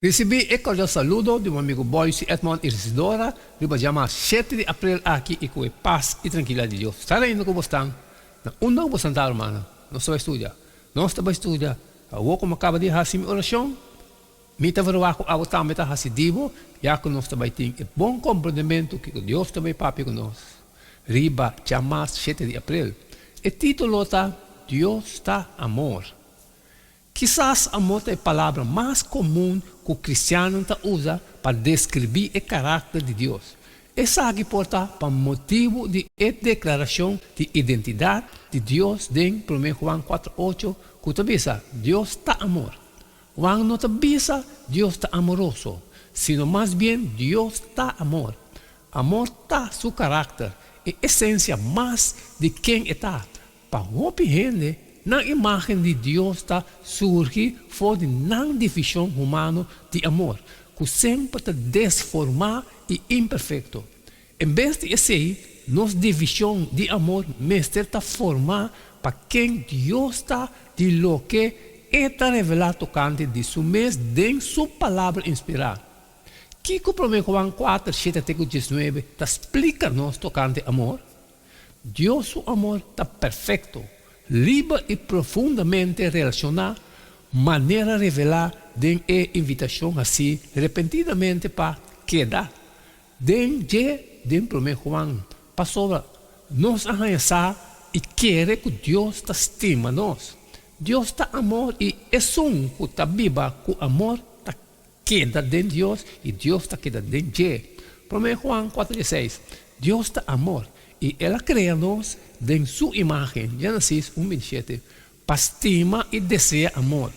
Risibí e kordial saludo di bo amigu Boyce Edmond Isidora riba djamá shete di aprel aki i ku e pas i trankilidat di Dios ta reina ku bo stan na unda ku bo santá rumannan. Nos ta bai studia. Nos ta bai studia. Awor ku mi a kaba di hasi mi orashon, mi ta verwagt ku abo tambe ta hasi di bo, ya ku nos ta bai tin e bon komprendementu kiko Dios ta bai papia ku nos riba djamá shete di aprel. E título ta Dios ta Amor. Kisas amor ta e palabra mas komun ku kristiannan ta usa pa deskribí e karakter di Dios. Esaki por ta pa motibu di e deklarashon di identidat di Dios den Promé Juan kuater ocho ku ta bisa, Dios ta amor. Juan no ta bisa Dios ta amoroso, sino mas bien Dios ta amor. Amor ta su karakter, e esensia mas di ken e ta. Pa hopi hende, nan imágen di Dios ta surgi for di nan divishon humano di amor, ku semper ta desformá i imperfekto. En bes di esei, nos divishon di amor mester ta formá pa ken Dios ta di loke E ta revelá tokante di Su mes den Su Palabra inspirá. Kiko Promé Juan kuater, shete te ku diesnuebe ta splika nos tokante amor? Dios su amor ta perfecto, liber i profundamente relacioná, manera revelá den e invitacion hací repentinamente pa keda den dje den Promé Juan, pasobra nos a haña sa i kere cu Dios ta stima nos. Dios ta amor i esun cu ta biba cu amor ta Keda den Dios i Dios ta keda den dje. Promé Juan kuater dieseis, Dios ta amor, i El a krea nos den Su imágen, Génesis un bintishete, pa stima i desea amor.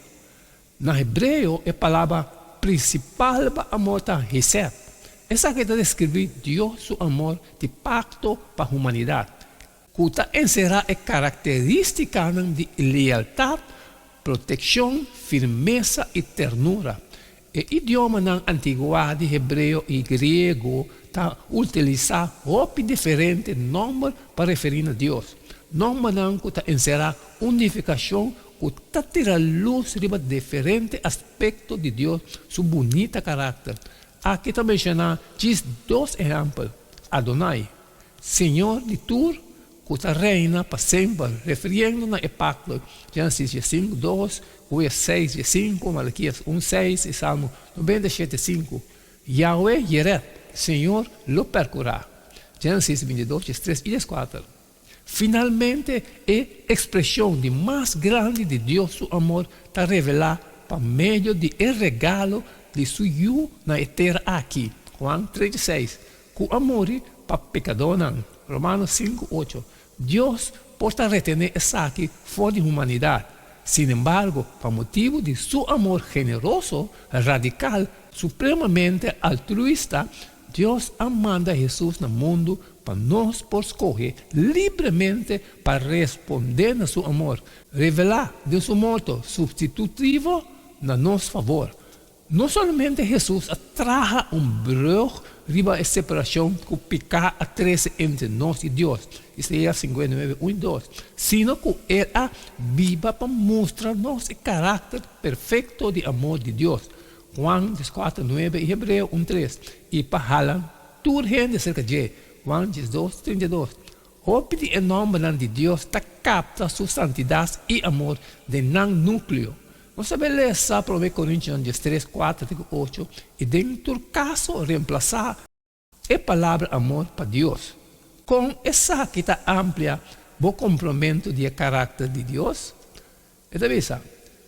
Na hebreo e palabra prinsipal pa amor ta hesed. Esaki ta deskribí Dios su amor di pakto pa humanidat, ku ta enserá e karakterístikanan di lealtat, protekshon, firmesa i ternura. E idiomanan antiguá di hebreo i griego ta utilisá hopi diferente nòmber pa referí na Dios, nòmbernan ku ta enserá un nifikashon ku ta tira lus riba diferente aspekto di Dios su bunita karakter. Aki ta menshoná djis dos ehèmpel, Adonai, Señor di tur ku ta reina pa semper, refiriendo na e pakto, Génesis diesinku, dos, Hues seis, diesinku, Malakias un, seis i Salmo 97, sinku. Yahweh Jireh, Señor lo perkurá, Génesis bintidos, diestres i dieskuater. Finalmente, e ekspreshon di mas grandi di Dios su amor ta revelá pa medio di e regalo di su Yu na e tera aki, Juan tres dieseis, Ku a muri pa pekadónan. Romanos sinku, ocho, Dios por ta retené esaki for di humanidat. Sinembargo, pa motibu di Su amor generoso, radikal, supremamente altruista, Dios a manda Hesus na mundu pa nos por skohe libremente pa respondé na Su amor, revelá den Su morto supstitutivo na nos fabor. No solamente Hesus a traha un brug riba e separashon ku piká a trese entre nos i Dios, Isaías 59, un i dos, sino ku el a biba pa mustra nos e karakter perfekto di amor di Dios, Juan dieskuater, nuebe i Hebreo un, tres, i pa hala tur hende serka dje, Juan diesdos, 32. Hopi di e nòmbernan di Dios ta kapta su santidat i amor den nan núkleo. Nos ta bay lesa Promé Korintionan diestres, kuater te ku ocho i den tur kaso remplasá e palabra amor pa Dios. Kon esaki ta amplia bo kompromentu di e karakter di Dios? E ta bisa,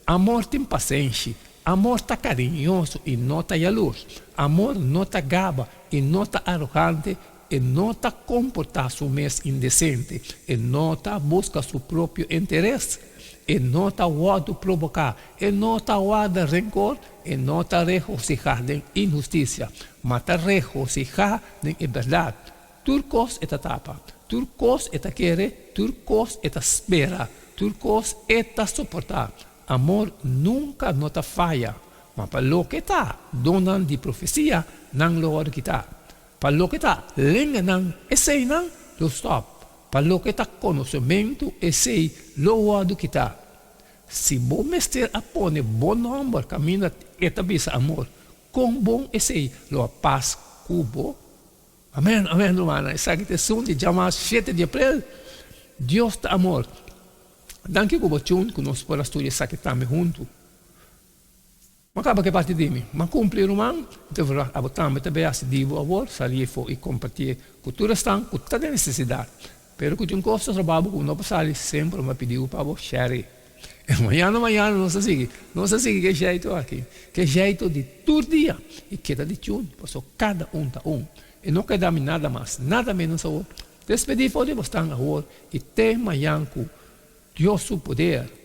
Amor tin pasenshi, amor ta kariñoso i no ta yalurs, amor no ta gaba i no ta arogante, e no ta komportá su mes indesente, e no ta buska su propio interes, e no ta wòrdu proboká, e no ta warda renkor, e no ta regosihá den inhustisia, ma ta regosihá den e bèrdat. Tur kos e ta tapa, tur kos e ta kere, tur kos e ta spera, tur kos e ta soportá. Amor nunka no ta faya, ma pa loke ta donnan di profesia, nan lo wòrdu kitá. Pa loke ta lenganan, eseinan lo stòp. Pa loke ta konosementu, esei lo wòrdu kitá. Si bo mester a pone bo nòmber kaminda e ta bisa amor. Kon bon esei lo a pas ku bo? Amen, amen, rumannan. Esaki ta esun di djamas shete di aprel. Dios ta amor. Danki ku bo tune ku nos por a studia esaki tambe huntu. M'a kaba ku e parti di mi. M'a kumpli, ruman. Mi ta verwacht abo tambe ta bay hasi di bo awor, sali efo i kompartié ku tur esnan ku ta den nesesidat. Pero ku tin un kos ta troba bo ku no por sali, semper m'a pidi bo pa bo share. E mañana mañana nos ta sigui. Nos ta sigui ku e jeito aki, ku e jeito di tur dia i keda di tune, pasobra kada un ta un. E no keda mi nada mas, nada menos awor. Despedí for di bosnan awor i te mañan ku Dios su poder.